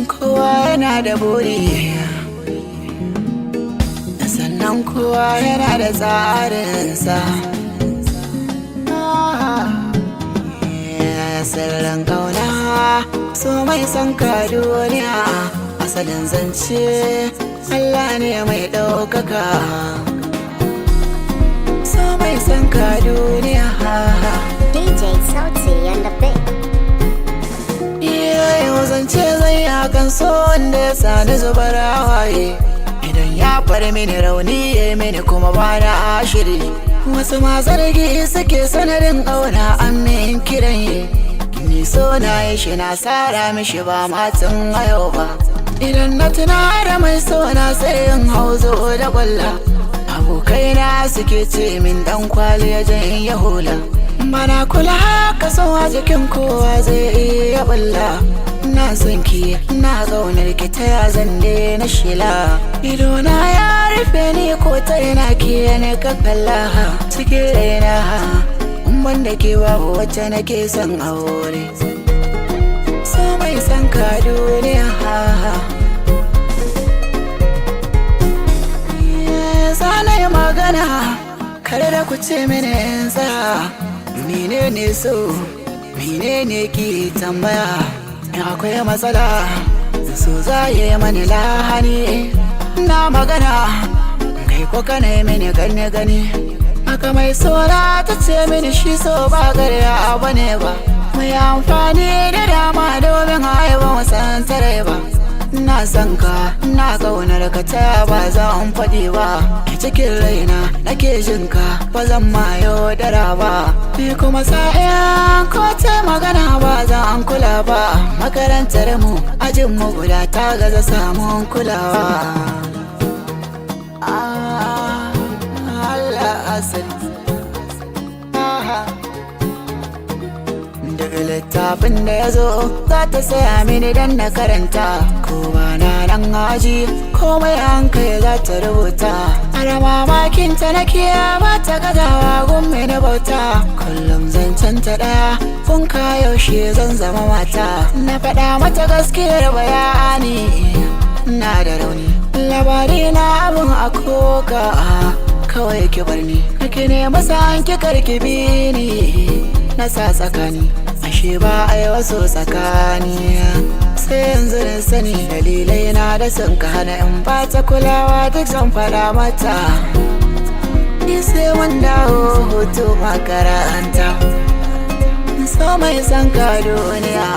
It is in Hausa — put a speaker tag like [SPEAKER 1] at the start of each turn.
[SPEAKER 1] Kowa yana da buri, sannan kowa yana da tsarinsa. Sirrin ƙauna, so mai son ka duniya, asalin zance Allah ne mai ɗaukaka. So mai son ka duniya.
[SPEAKER 2] DJ Sauti on the beat.
[SPEAKER 1] Yau zance zai hakan so wanda ya sani zubar hawaye. Idan ya far mini rauni, ya mini kuma ba na ashiri. Wasu ma zargi suke, sanadin ƙauna an min kiran yi. Ni so na yi shi, na sara mishi, ba matan yau ba. Idan na tuna da mai so na, sai in hauzo da kwalla. Abokaina suke ce min dan kwali ya jan ya hula. Bana kula haka, so a jikin kowa zai iya bulla. Na son ki, na zaunar ki, ta ya zan na shila. Idona ya rufe ni, ko ta ina ki ne ka kalla. Cikin raina, wanda ke babu wacce nake son aure. So mai son ka duniya. Zana yi magana, kare da ku ce mini in tsaya. Menene so, menene ki tambaya? In akwai matsala, so za yi mani lahani. Na magana kai ko kana yi mini gani gani. Haka mai sora ta ce mini shi so ba garya abu ne ba. Mai amfani da dama domin haihuwa wasan tare ba. Na san ka, na kaunar ka, ta ba zan faɗi ba. A cikin raina nake jin ka, ba zan ma yaudara ba. Ni kuma sa'in ko ta magana ba zan kula ba. Makarantar mu, ajin mu guda, ta gaza samun kulawa. Ah, Allah asali. Ah. Daga littafin da ya zo za ta saya mini dan na karanta. Ko ba na nan aji, komai an kai za ta rubuta. Har mamakin ta nake, ba ta gazawa gumme na bauta. Kullum zancen ta ɗaya, kun ka yaushe zan zama mata. Na faɗa mata gaskiyar bayani, na da rauni. Labari na abin a koka, kawai ki bar ni. Kake ne masa an ki karki bi ni. Na sa tsakani, ashe ba a yi wasu tsakani. Sai yanzu na sani dalilai na da sun ka hana in ba ta kulawa, duk zan faɗa mata. Ni sai wanda hutu makaranta. So mai son ka duniya.